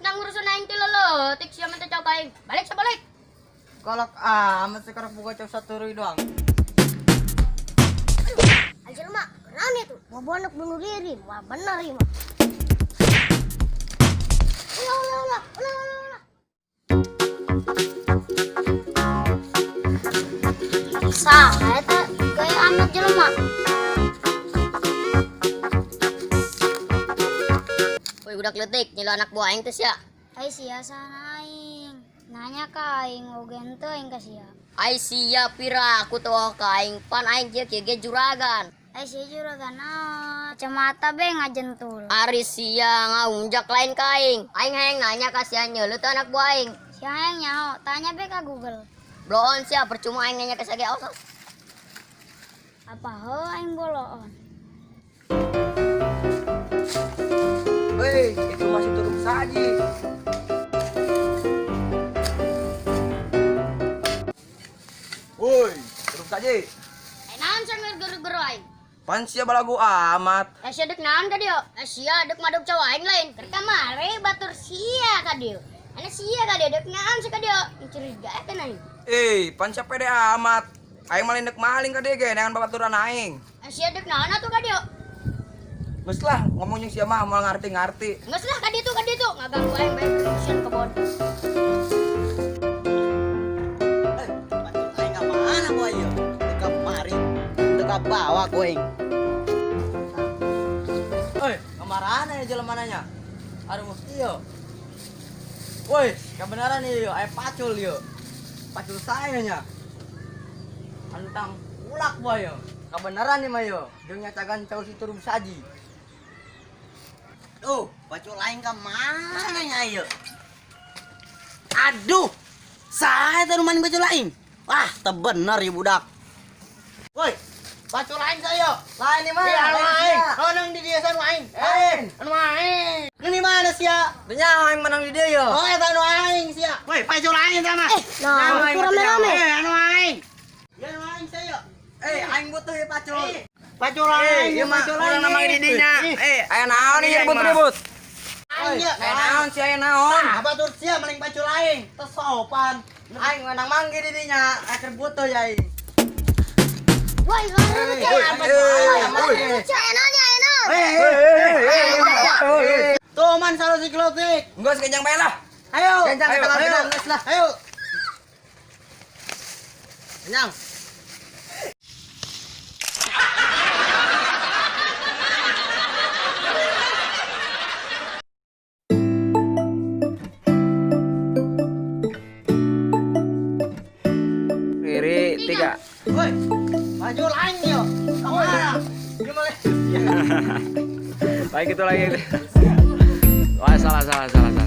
Nang ngurusan aing ti leutik sia mah teh cau ka aing. Balik sia balik. Galak amat sekarang buka cau satu doang. Ayo jelema, naon itu? Bawa anak bunuh diri. Wah, bener ieu mah. Ulah, ulah, ulah, ulah, ulah, ulah. Saha eta gaya amat jelema? Woi budak leutik, nyilu anak buah aing teh sia. Ai sia sana aing. Nanya ka aing oge henteu aing ka sia. Ai sia pira aku tuh ka aing pan aing kieu kieu ge juragan. Ai sia juragan naon? Kacamata be ngajentul. Ari sia ngaunjak lain ka aing. Aing hayang nanya ka sia nyeuleuh teu anak buah aing. Sia hayang nyaho, tanya be ka Google. Bloon sia percuma aing nanya ka sia ge awas. Apa heuh aing boloon? Woi, itu masih turun saji. Woi, turun saji. Eh naon sia geru-geru aing? Pan sia balagu amat. Eh sia dek naon ka dieu? Eh sia dek madog cau aing lain. Keur kamari batur sia ka dieu. Ane sia ka dieu dek naon sia ka dieu? Curiga eta aing. Eh, pan sia pede amat. Aing maling dek maling ka dieu ge neangan babaturan aing. Eh sia dek naon atuh ka dieu? Geus lah, ngomong jeung sia mah moal ngarti-ngarti. Geus lah ka ditu ngaganggu aing bae urusan kebon. Eh, pacul aing ka mana gua ieu? Teu kamari, teu kabawa ku aing. Oi, kamarana ya jelema nanya? Aduh, iyo. Woi, kebenaran iyo, aya pacul iyo. Pacul saya nya. Antang ulak boy yo. Kebenaran nih mayo, jeung nyacagan cau si turun saji. Duh, pacul aing ka mana nya ieu? Aduh, saya teh nu maling pacul aing. Wah, teu bener ieu budak. Woi, pacul aing saya. Lain nih mah. Iya, anu aing. Lain. Oh, nang di dia anu aing. Lain. Anu aing. Ini mana sia? Teu aing menang di dia yo. Oh, eta anu aing sia. Woi, pacul aing eta mah. Eh, nah, aing ku rame-rame. Eh, anu aing. Ya anu aing sia. Eh, aing butuh ya pacul. Pacul aing, Ieu mah pacul orang aing. nama di dinya. Eh, aya naon ieu ribut-ribut? Aing ya. Aya naon sih aya naon? Tah, batur sia maling pacul aing. Teu sopan. Aing menang manggi di dinya, akhir butuh ya aing. Woi, rame Woi, woi. sia naon ya naon? Eh, Tuh man salah si klotik. Geus kencang bae lah. Ayo. Kencang ayo, kita ayo. gedang geus lah. Ayo. Kenyang. Kiri tiga. Woi, pacul aing yo. Kamana? Gimana? Baik itu lagi. Wah, salah salah salah.